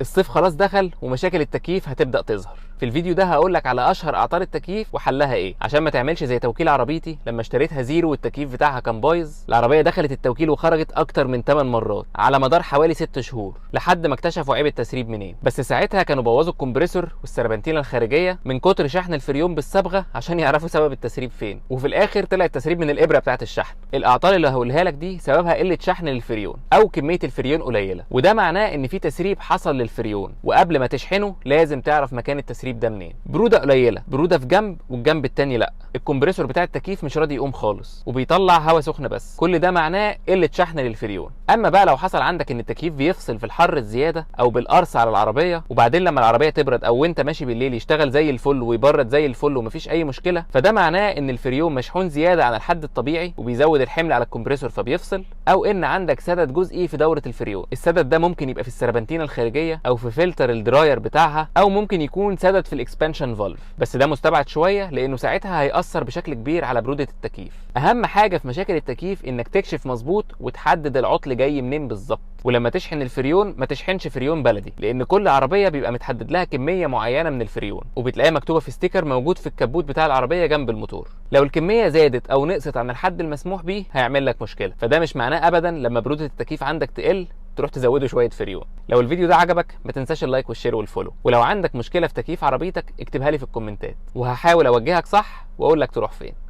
الصيف خلاص دخل ومشاكل التكييف هتبدأ تظهر. في الفيديو ده هقول لك على اشهر اعطال التكييف وحلها ايه، عشان ما تعملش زي توكيل عربيتي لما اشتريتها زيرو والتكييف بتاعها كان بايظ. العربية دخلت التوكيل وخرجت اكتر من 8 مرات على مدار حوالي 6 شهور لحد ما اكتشفوا عيب التسريب منين. بس ساعتها كانوا بوظوا ال compressor والسربنتينه الخارجية من كتر شحن الفريون بالصبغه عشان يعرفوا سبب التسريب فين، وفي الاخر طلع التسريب من الابره بتاعه الشحن. الاعطال اللي هقولها لك دي سببها قلة شحن للفريون او كمية الفريون قليله، وده معناه ان في تسريب حصل للفريون، وقبل ما تشحنه لازم تعرف مكان التسريب ده منين. برودة قليله، برودة في جنب والجنب التاني لا، ال compressor بتاع التكييف مش راضي يقوم خالص وبيطلع هواء سخن بس، كل ده معناه قلة شحن للفريون. اما بقى لو حصل عندك ان التكييف بيفصل في الحر الزيادة او بالقرص على العربية، وبعدين لما العربية تبرد او وانت ماشي بالليل يشتغل زي الفل ويبرد زي الفل ومفيش اي مشكلة، فده معناه ان الفريون مشحون زيادة عن الحد الطبيعي وبيزود الحمل على ال compressor فبيفصل، او ان عندك سدد جزئي في دوره الفريون. السدد ده ممكن يبقى في السربنتينه الخارجية او في فلتر ال dryer بتاعها، او ممكن يكون سدد في ال expansion valve، بس ده مستبعد شوية لانه ساعتها هيأثر بشكل كبير على برودة التكييف. اهم حاجة في مشاكل التكييف انك تكشف مظبوط وتحدد العطل جاي منين بالظبط. ولما تشحن الفريون ما تشحنش فريون بلدي، لان كل عربية بيبقى متحدد لها كمية معينة من الفريون، وبتلاقيها مكتوبة في sticker موجود في الكبوت بتاع العربية جنب الموتور. لو الكمية زادت او نقصت عن الحد المسموح بيه هيعمل لك مشكلة، فده مش معناه ابدا لما برودة التكييف عندك تقل تروح تزوده شوية فريون. لو الفيديو ده عجبك ما تنساش ال like وال share وال follow، ولو عندك مشكلة في تكييف عربيتك اكتبها لي في الكومنتات وهحاول اوجهك صح واقول لك تروح فين.